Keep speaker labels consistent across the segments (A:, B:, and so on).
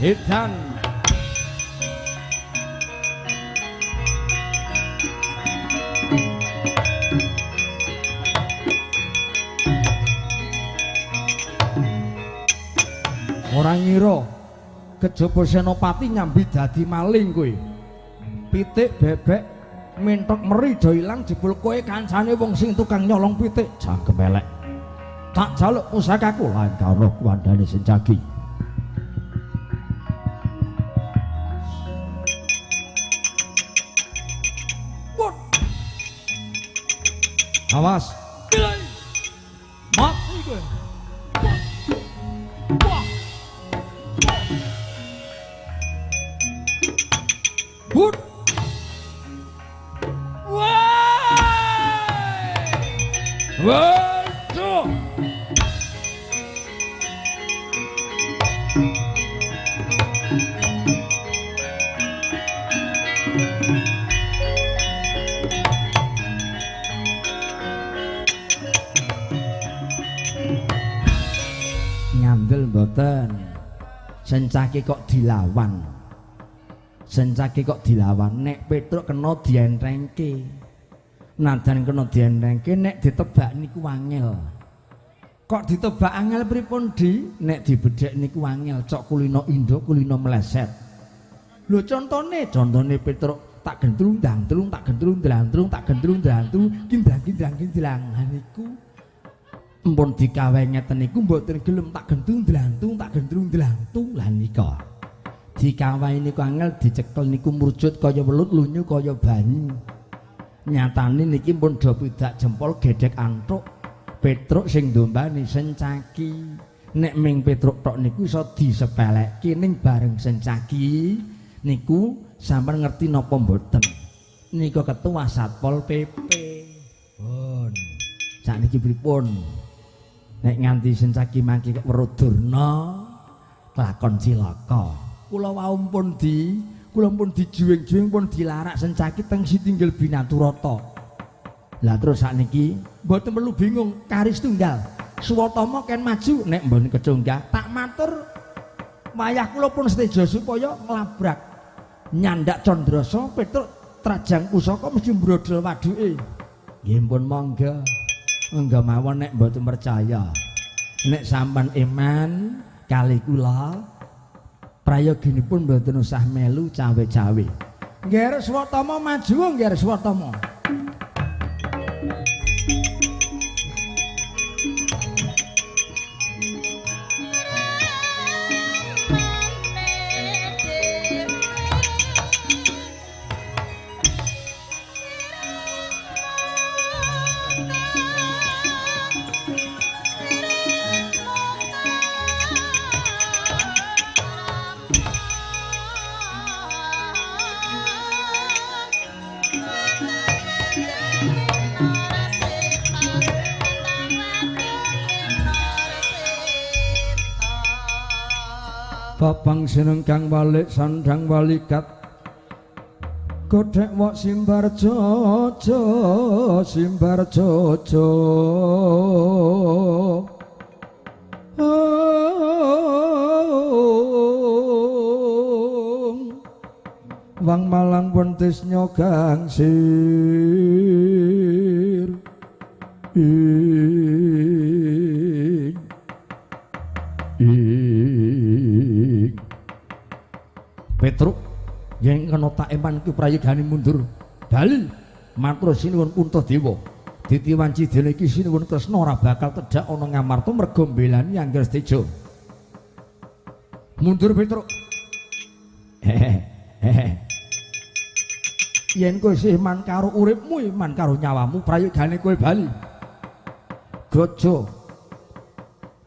A: Edan. Ora ngira kejaba Senopati nyambi dadi maling kowe. Pitik bebek mentok meri do ilang jebul kowe kancane wong sing tukang nyolong pitik. Cangkem elek. Tak jaluk pusakaku lan karo kuwandane Sencaki. Awas. Mati kowe. But. Waduh. Ngandel mboten. Sencaki kok dilawan. Sencaki kok dilawan, nek Petruk kena dientrengke. Nadan kena dientrengke nek ditebak niku angel. Kok ditebak angel pripun di? Nek dibedhek niku angel, cok kulino induk kulino meleset. Lho contone, contone Petruk tak gentrung dangtrung, tak gentrung dangtrung, tak gentrung dangtrung, kindang kindang kindang. Ha niku empun dikawe ngeten niku mboten gelem tak gentrung dangtrung, tak gentrung dangtrung. Lah nika dikawahi niku angel, dicekel niku mrujut kaya welut, lunyu kaya banyu. Nyatane niki pun do pidak jempol gedhek antuk Petruk sing ndombani Sencaki. Nek ming Petruk tok niku iso disepelekke, ning bareng Sencaki niku sampeyan ngerti napa mboten? Nika ketua Satpol PP. Pun sakniki pripun? Nek nganti Sencaki mangke weruh Durna kelakon cilaka. Kula wau pun di, kula pun dijuwing-juwing pun dilarak Sencaki teng Sitinggil Binaturata. Lah terus sakniki mboten perlu bingung, karis tunggal. Suwatama ken maju nek mboten kecunggah, tak matur wayah kula pun seteja supaya nglabrak nyandak Candrasa Petruk trajang pusaka mesti mbrodol waduke. Nggih pun monggo. Monggo mawon nek mboten percaya. Nek sampean iman kali kula prayoginipun mboten usah melu cawe-cawe. Ngger Swatama maju, ngger Swatama. Babang seneng kang walik sandang walikat godhek wok simbar jojo simbar jojo. Wang Malang wentis nyogang sir ing ing. Petruk yen kena tak eman ku prayogane mundur bali matur sinuwun Puntadewa. Diti wanci dene iki sinuwun Kresna ora bakal tedhak ana Ngamarta merga mbelani Angger Seteja. Mundur Petruk. Hehehe. Yen kowe isih iman karo uripmu, iman karo nyawamu, prayogane kowe bali. Gojo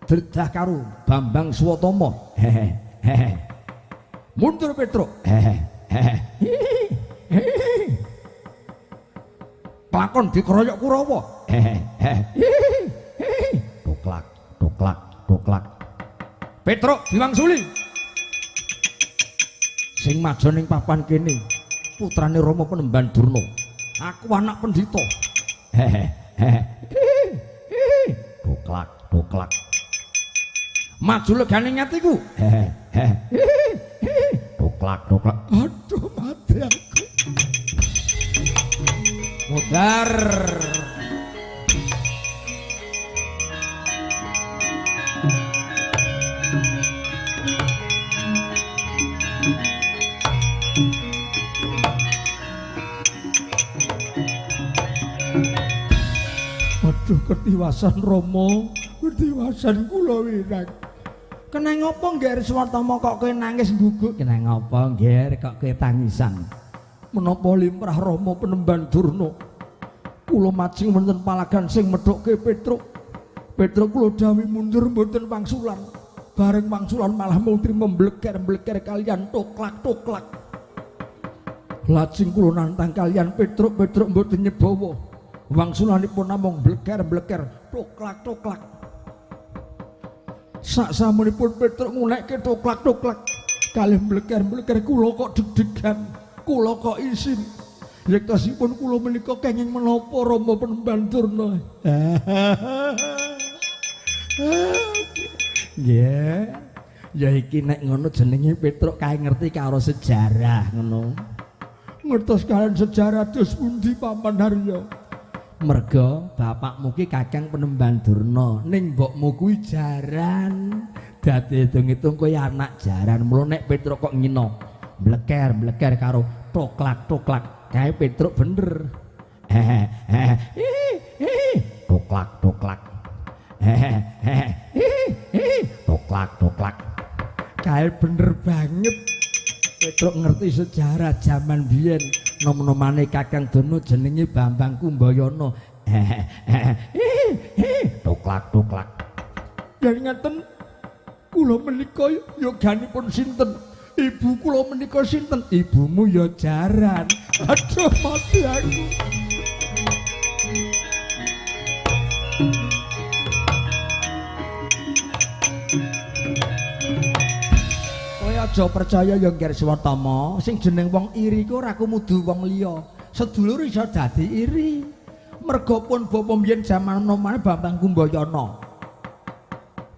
A: dredah karo Bambang Swatama. Hehehe. Mundur Petruk. Hehehe. Lakon dikeroyok Kurawa. Hehehe. Toklak, toklak, toklak. Petruk diwangsuli. Sing maja ning papan kene putrane Rama Penemban Durna. Aku anak pendhita. Hehehe. Toklak, toklak. Maju legane ngatiku. Hehehe. Toklak toklak. Aduh mati aku. Mudar. Aduh ketiwasan Rama, ketiwasan kula wirang. Kena ngopo Ngger Swatama kok kowe nangis guguk? Kena ngopo Ngger kok kowe tangisan? Menapa limrah Rama Penemban Durna? Kula majeng wonten palagan sing methukke Petruk. Petruk kula dawuhi mundur mboten wangsulan. Bareng wangsulan malah mung trima mbleker-mbleker kaliyan toklak-toklak. Lajeng kula nantang kaliyan Petruk, Petruk mboten nyebawa. Wangsulanipun namung bleker-bleker, toklak-toklak. Sak samunipun Petruk ngunekke toklak-toklak, kalih bleker-bleker kula kok deg-degan, kula kok isin. Yektosipun kula menika kenging menapa Rama Penemban Durna? Nggih. Ya iki nek ngono jenenge Petruk kae ngerti karo sejarah ngono. Ngertos kalian sejarah dos pundi Paman Haryo? Merga bapakmu ki Kakang Penemban Durna, ning mbokmu kuwi jaran. Dadi hitung-hitung kowe anak jaran. Mula nek Petruk kok ngino bleker-bleker karo toklak-toklak, kae Petruk bener. Toklak-toklak. Toklak-toklak. Kae bener banget. Petruk ngerti sejarah jaman biyen. Nom-nomane Kakang Durna jenenge Bambang Kumbayana. Toklak-toklak. Yen ngeten kula menika yoganipun sinten? Ibu kula menika sinten? Ibumu ya jaran. Aduh mati aku. Aja percaya ya Ngger Swatama, sing jeneng wong iri ku ora kumudu wong liya. Sedulur iso dadi iri. Merga pun bapa mbiyen jaman nomane Bambang Kumbayana.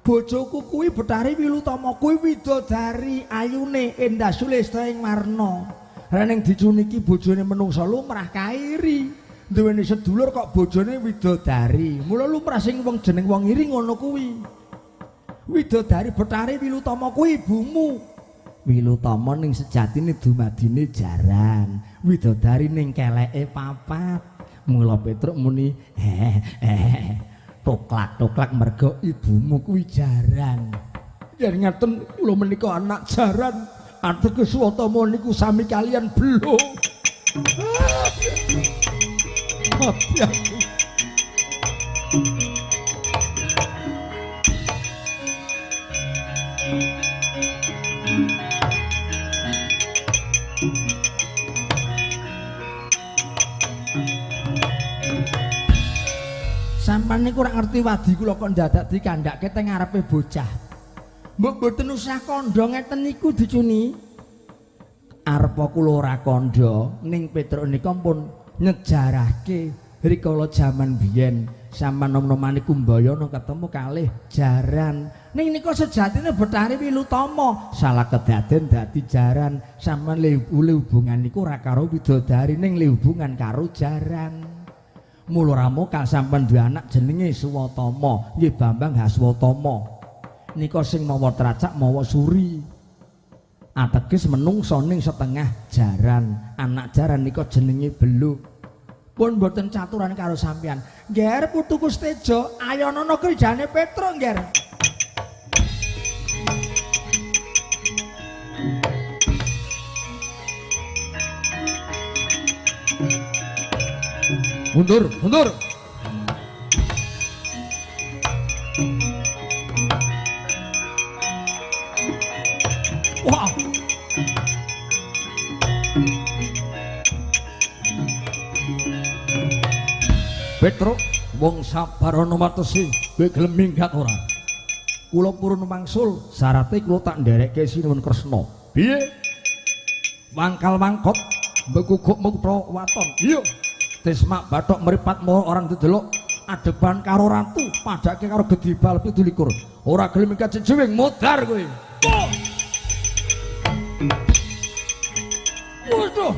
A: Bojoku kuwi Betari Wilutama kuwi widodari ayune endah sulista ing warna. Rening dicuniki bojone menungsa lumrah kairi. Duweni sedulur kok bojone widodari. Mula lumrah sing wong jeneng wong iri ngono kuwi. Widodari Betari Wilutama kuwi ibumu. Wilutama ning sejatine dumadine jaran, widodari ning keleke papat. Mula Petruk muni toklak-toklak merga ibumu kuwi jaran. Yen ngaten kula menika anak jaran, ateges Swatama niku sami kalian belo. Mati aku. Sampeyan niku ora ngerti wadi kula kok ndadak dikandhake teng ngarepe bocah. Mbok mboten usah kandha ngeten niku dicuni. Arepa kula ora kandha ning Petruk nika pun nyejarahke rikala jaman biyen sampeyan nom-nomane Kumbayana ketemu kalih jaran. Ning nika sejatine Betari Wilutama salah kedaden dadi jaran. Sampeyan le hubungan niku ora karo widodari ning le hubungan karo jaran. Mula ramo kang sampeyan duwe anak jenenge Swatama, nggih Bambang Haswatama. Nika sing mawa tracak mawa suri. Ateges menungsa ning setengah jaran. Anak jaran nika jenenge Belu. Pun mboten caturan karo sampeyan. Ngger putuku Setejo, ayo nono kerjane Petruk, Ngger. Mundur, mundur. Wah. Petruk, wong sabar ana watese, kowe gelem minggat ora? Kula purun wangsul, syarate kula tak nderekke Sinuwun Kresna. Piye? Wangkal wangkot, mbekuguk mukta waton. Iya. Tismak bathok mripat mara orang didelok adepan karo ratu padake karo gedibal 27. Ora gelem minggat jejuwing modar kowe. Oh. Waduh.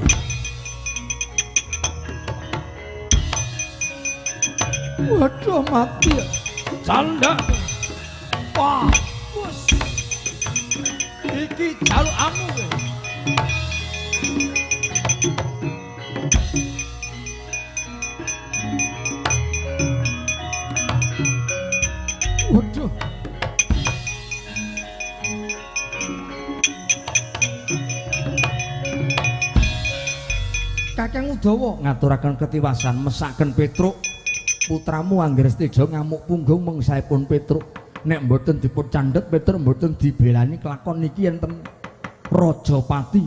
A: Waduh mati. Canda. Wah, bos. Iki jalukamu kowe. Waduh. Kakang Udawa ngaturaken ketiwasan mesaken Petruk putramu Angger Seteja ngamuk punggung mengsaipun Petruk. Nek mboten dipun candhet Petruk mboten dibelani kelakon niki enten Rajapati.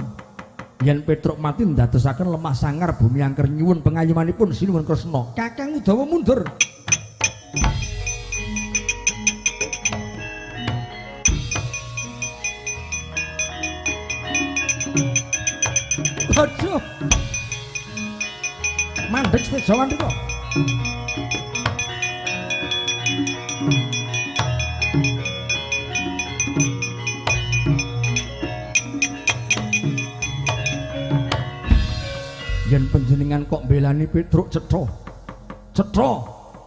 A: Yen Petruk mati ndadosaken lemah sangar bumi angker nyuwun pengayomanipun Sinuwun Kresna. Kakang Udawa mundur. Aduh. Mandek Seteja Wandika. Yen panjenengan kok mbelani Petruk cetha. Cetha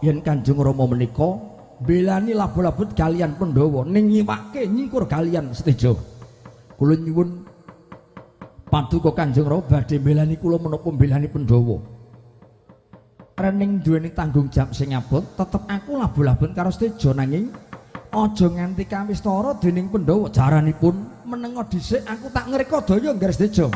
A: yen Kanjeng Rama menika mbelani labuh-labut kaliyan Pandhawa ning nyiwake nyingkur kaliyan Seteja. Kula nyuwun paduka Kanjeng Rama badhe mbelani kula menapa mbelani Pandhawa. Rening duweni tanggung jawab sing abot, tetep aku labuh-labut karo Seteja nanging aja nganti kawistara dening Pandhawa. Jaranipun menengo dhisik aku tak ngreka daya Ngger Seteja.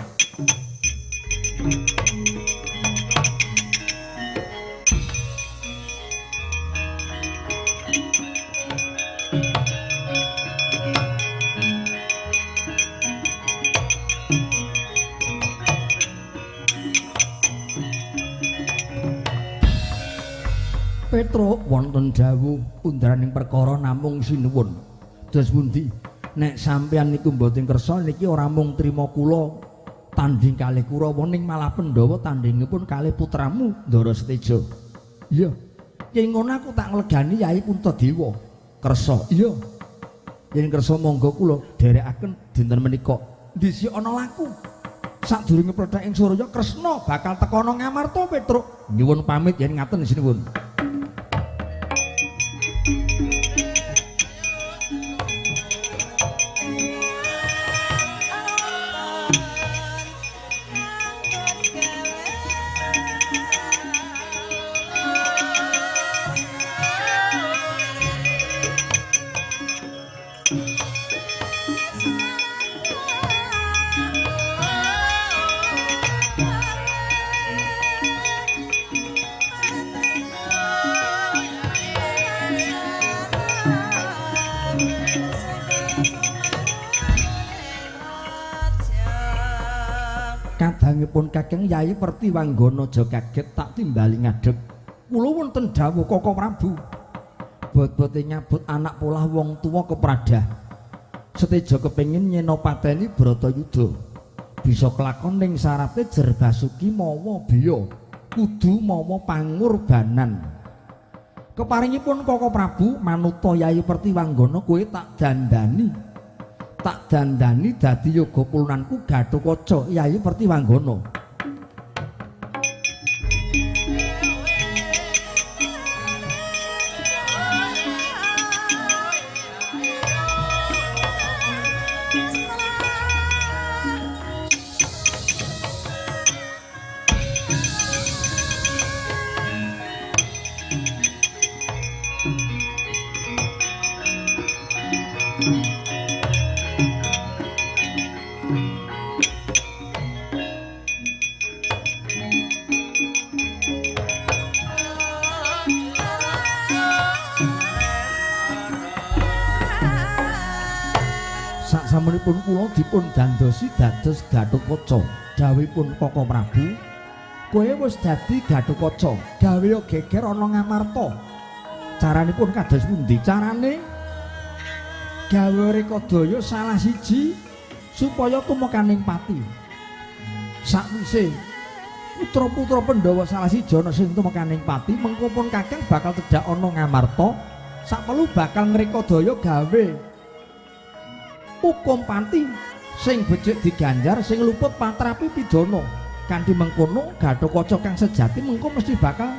A: Petruk wonten dawuh pundaraning perkara namung sinuwun. Dos pundi? Nek sampeyan niku mboten kersa niki ora mung trima kula tanding kalih Kurawa ning malah Pandhawa tandingipun kalih putramu Ndara Seteja. Iya. Yen ngono aku tak nglegani Yai Puntadewa. Kersa. Iya. Yen kersa monggo kula dherekaken dinten menika. Dhisik ana laku. Sadurunge plethek ing Surya Kresna bakal teka ana Ngamarta Petruk. Nyuwun pamit yen ngaten sinuwun. Kadangipun Kakang Yai Pertiwanggana aja kaget tak timbali ngadeg. Kula wonten dawuh Koko Prabu. Bot-bote nyabut anak polah wong tuwa kepradah. Seteja kepengin nyena pateni Bratayuda. Bisa kelakon ning syarate Jer Basuki mawa biya, kudu mawa pangorbanan. Keparingipun Koko Prabu manuta Yai Pertiwanggana kowe tak dandani. Tak dandani dadi yoga pulunanku Gathotkaca Yai Pertiwanggana. Sasampunipun kula dipun dandosi dados Gathotkaca. Dawuhipun Koko Prabu, kowe wis dadi Gathotkaca, gawe geger ana Ngamarta. Caranipun kados pundi? Carane gawe rekadaya salah siji supaya tumekaning pati. Sakwise putra-putra Pandhawa salah siji ana sing tumekaning pati, mengko pun Kakang bakal tedhak ana Ngamarta, sakperlu bakal ngrekadaya gawe hukum pati sing becik diganjar, sing luput patrapi pidana. Kanthi mengkono Gathotkaca kang sejati mengko mesti bakal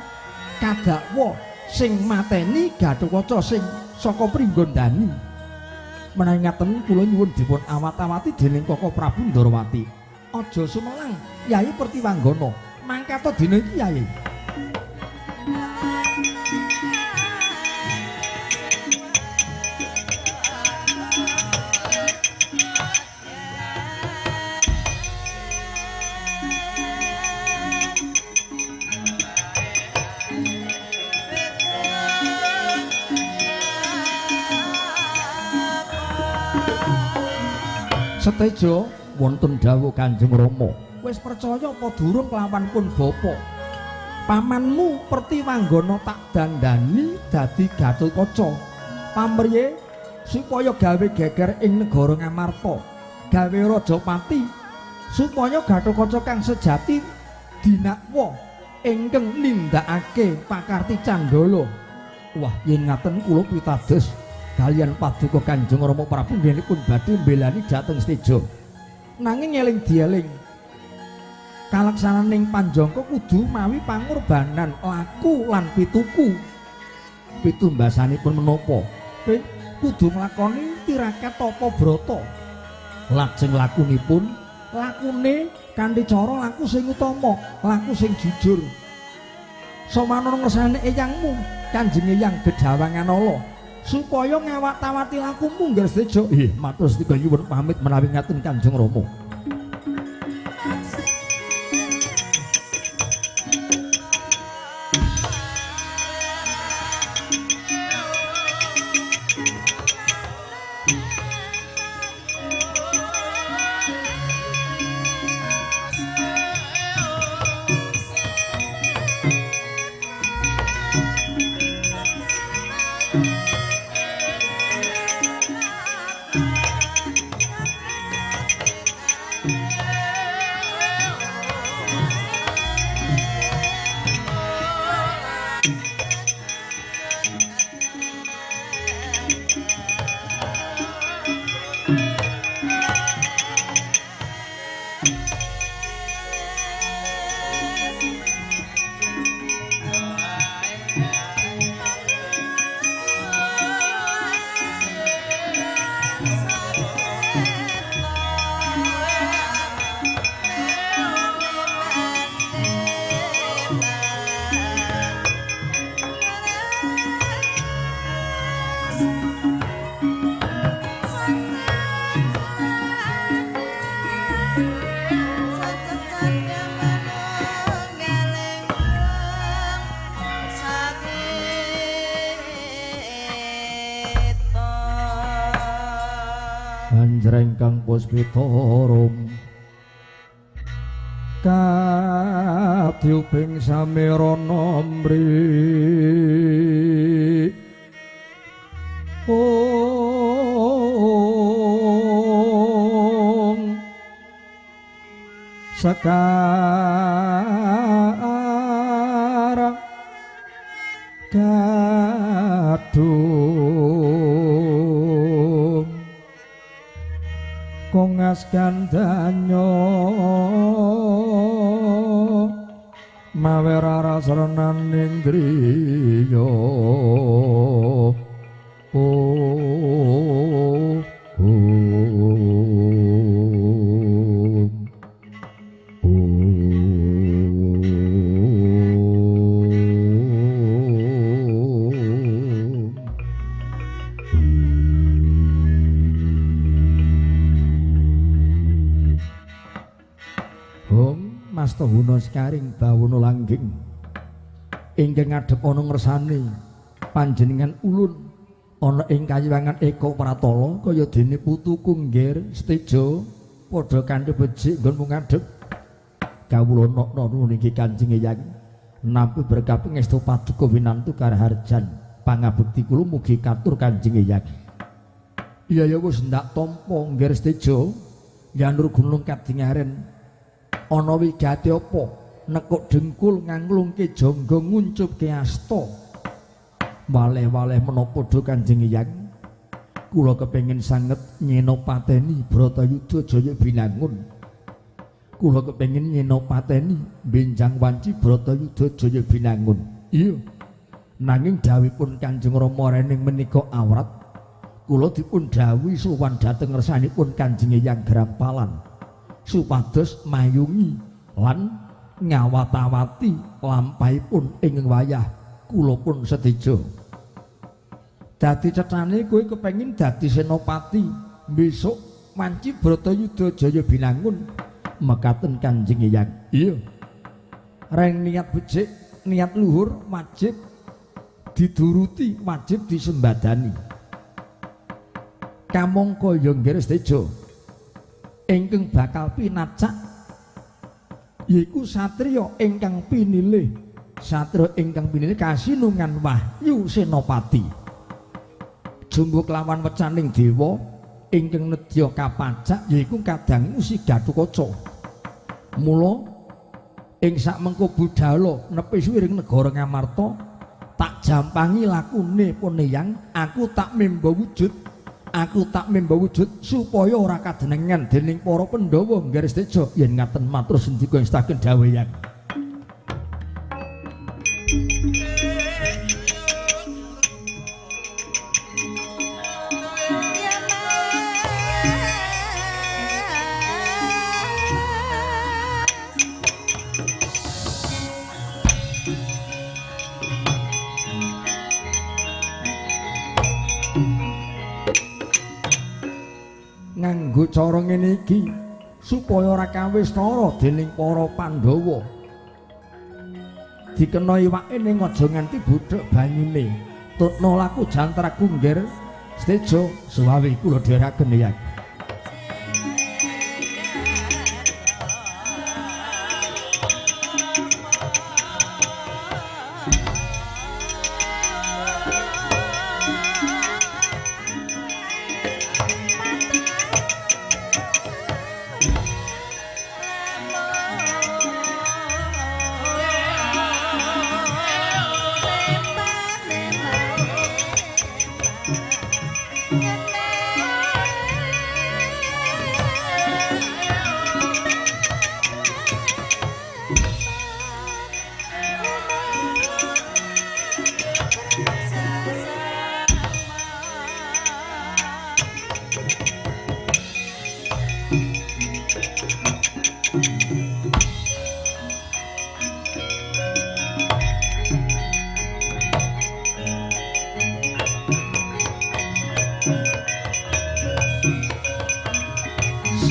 A: kadakwa sing mateni Gathotkaca sing saka Pringgondani. Menawi ngaten kula nyuwun dipun awat-awati dening Koko Prabu Ndorowati. Aja sumelang Yayi Pertiwanggana. Mangkata dina iki Yayi. Seteja wonten dawuh Kanjeng Rama. Wis percaya apa durung kelawan pun bapa? Pamanmu Pertiwanggana tak dandani dadi Gathotkaca. Pamriye supaya gawe geger ing negara Ngamarta, gawe rajapati supaya Gathotkaca kang sejati dinakwa ingkang nindakake pakarti Candala. Wah, yen ngaten kula pitados kalian paduka Kanjeng Rama Prabu nggihipun badhe mbelani dhateng Seteja. Nanging eling dieling kalaksananing panjangka kudu mawi pangorbanan laku lan pituku. Pitumbasanipun menapa? Kudu nglakoni tirakat tapa brata. Lajeng lakunipun lakune kanthi cara laku sing utama, laku sing jujur. Sawanana ngersane eyangmu, Kanjeng Eyang Gedhawanganala, supaya ngawat-awati lakumu nggih Seteja. Nggih, matur setiga nyuwun pamit menawi ngaten Kanjeng Rama. Kang puspitarum kadyuping samirana mri ong sekarang kadung kongas gandanyo mawe rarasrenan ing griya. Oh, Astahuna sekaring bawana langgeng ingkang ngadhep ana ngersane panjenengan ulun ana ing kayiwangan Eka Pratala kaya dene putuku Ngger Seteja padha kanthi becik nggonmu ngadhep kawula nokna nuwun iki Kanjeng Eyang nampi berkah pangestu paduka winantu karaharjan pangabekti kula mugi katur Kanjeng Eyang. Iya ya wis ndak tampa Ngger Seteja yanur gunung kadingaren ana wigati apa nekuk dengkul nganglungke jangga nguncupke asta. Waleh-waleh menapa do Kanjeng Eyang kula kepengin sanget nyena pateni Bratayuda Jaya Binangun. Kula kepengin nyenopateni benjang wanci Bratayuda Jaya Binangun. Iya. Nanging dawuhipun Kanjeng Rama rening menika awrat, kula dipun dawuhi sowan dhateng ngersanipun Kanjeng Eyang Grampalan supados mayungi lan ngawat-awati lampahipun ing wayah kula pun seteja. Dadi cethane kowe kepengin dadi senopati besok wanci Bratayuda Jaya Binangun, mekaten Kanjeng Eyang. Iya. Reng niat becik, niat luhur wajib dituruti, wajib disembadani. Kamangka ya nggih seteja ingkang bakal pinacak yaiku satriya ingkang pinilih, satriya ingkang pinilih kasinungan wahyu senopati. Jumbuh kelawan wecaning dewa ingkang nedya kapacak yaiku kadangmu si Gatotkaca. Mula ing sakmengko budhala nepi suwiring negara Ngamarta tak jampangi lakune Poneyang, aku tak memba wujud, aku tak memba wujud supaya ora kadenengan dening para Pandhawa. Nggih seteja yen ngaten matur sendika ing dawuh Eyang. Nganggo cara ngene iki supaya ora kawistara dening para Pandhawa. Dikena iwake ning aja nganti budhek banyune. Tutna laku jantraku nggir seteja suwawi kula dherekaken Eyang.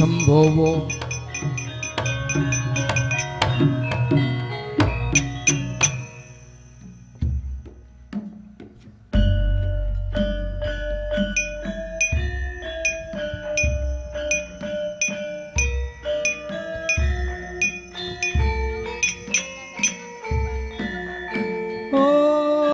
A: Sembawa